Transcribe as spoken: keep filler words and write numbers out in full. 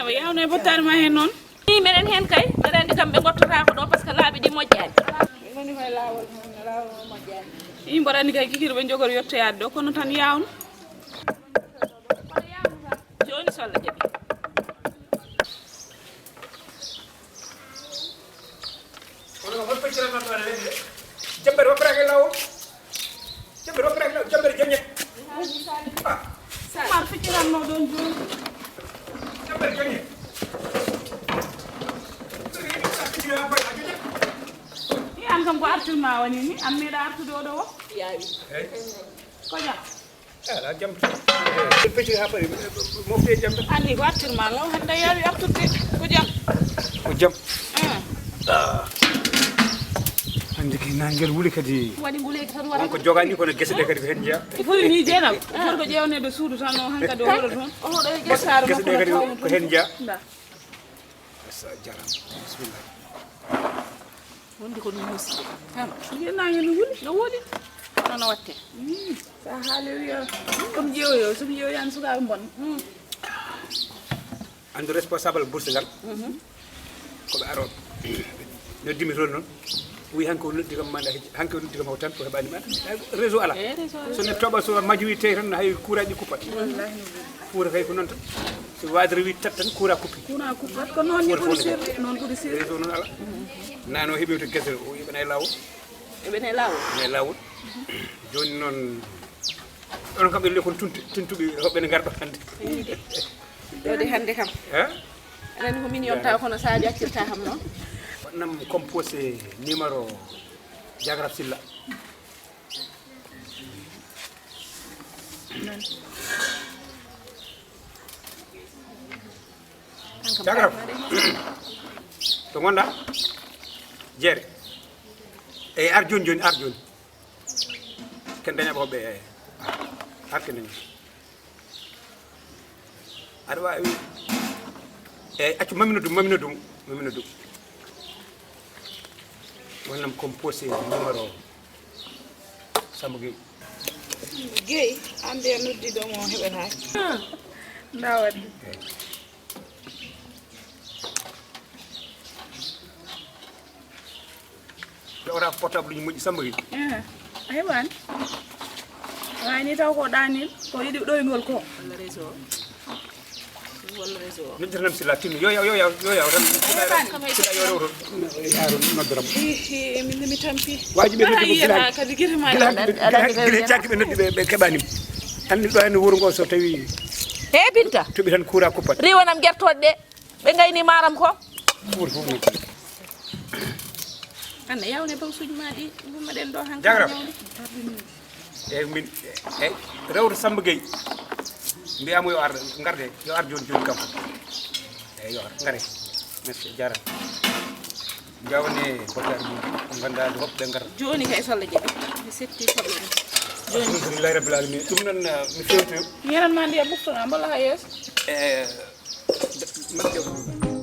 Yawno e bottaari ma heen noon. Ni menen heen kay, mbeɗa anndi kam ɓe ngottotaako ɗo, par ce que laabi ɗi moƴƴaani. Woni koye laawol, laawol moƴƴaani. Ii, mboɗo anndi kay kikir ɓe njogori yettoyaade ɗo, kono tan yawno. Jooni so Allah jaɓi. Kono ko holto fecciranno ɗo aɗa weeɓi de? Jambere wappiraaka e laawol. Jambere wappiraaka e laawol. Jambere jañe. Ah. Mar fecciranno ɗon jooni. Jambere jañe. Ɗi an kam ko artirma woni ni, an meeɗa artude oɗo o. Yaawi. Eyi. Ko jam. Ala jam. Pecci ha pari mofte jam. Anni ko artirma law hande yaawi artude ko jam. Ko jam. Ah. Hande ki nangel wuli kadi. Waɗi ngule tan wara. Ko jogani kono gese ɗe kadi ko hen jeya. Il faut ni jeenam. Il faut ko ƴeewnede suudu tan o hankadi o hoɗo toon. O hoɗo e gese. Gese ɗe kadi ko hen jeya. Nda. Asa jaram. Bismillah. Wonde ko ɗum muusi. Kam. Mbiyen naange no wuli? No wuli. Kono no watte. Mm. Sa haali wiya ɗum ƴeewoyo, so mi ƴeewoyani sukaaɓe mbon. Mm. Andu responsable bourse ngal. Mhm. Ko ɓe arooɓe. Noddimi toon noon. Wi hanko noddi kam manda hejji. Hanko noddi kam haw tan ko heɓani ma. Réseau ala. Eh, réseau ala. So ne toɓa so majjiri tawi tan hay courant ji kuppat. Wallahi. Courant kay ko noon tan. So wadre wi tat tan courant kuppi. Courant kuppat ko noon ni ɓuri sirde, noon ɓuri sirde. Réseau noon ala. Nano heɓi to gese o heɓana e laawol. Heɓana e laawol. Heɓana e laawol. Jooni noon onon kam ɓe kon tuntu- tuntuɓe hoɓɓe ne ngarɗo hannde. Ɗo de hannde kam. Hein? Aɗa anndi ko min yonta kono saabi accirta kam noon. Nam composé numéro Jagraf Silla. Jagraf. To ngonɗa? Jeere. Eyi, ar jooni jooni, ar jooni. Ken daña ko hoɓɓe, eyi. Ar ken daña. Aɗa waawi. Eyi, accu mami noddu, mami noddu, mami noddu. Wonnam composé numéro Samba Gueye. Gueye, an de noddi ɗo mo heɓataake. Nda waɗi. Ƴewata portable uji moƴƴi Samba Gueye. Eh, a heɓani. Wani taw ko ɗanil, ko yiɗi ɗoyngol ko. Walla réseau. Walla réseau. Nodditanam Sila tinno. Yo yaw, yo yaw, yo yaw tan. Sila yo rew toon. Yaaro noddoram. Hihi, min mi tampi. Waji ɓe noddi ko Sila. Kadi gite ma. Gila gila cakki ɓe noddi ɓe ɓe keɓanima. Anndi ɗo henno wuro ngo so tawi. He Binta. Toɓi tan courant kuppat. Riwanam gertoɗe ɗe. Ɓe ngayni maram ko. Wuro fof noon. Anna yawne bawsuji ma ɗi gummaɗen ɗo hanka. Jagra. Eyyi min eyyi rewto Samba Gueye. Mbiyamo yo ar garde yo ar joni joni kam. Eyyi yo ar gare. Merci jarama. Jawne bottari mum ko ganduɗa hoɓɓe gara. Joni kay so Allah jaɓi mi setti soble ɗum. Joni. Alhamdulillahi rabbil alamin. Ɗum noon mi fewtoyo. Ñanan ma ndiya ɓuftona mballa ha yeeso. E mbaɗ jawdi.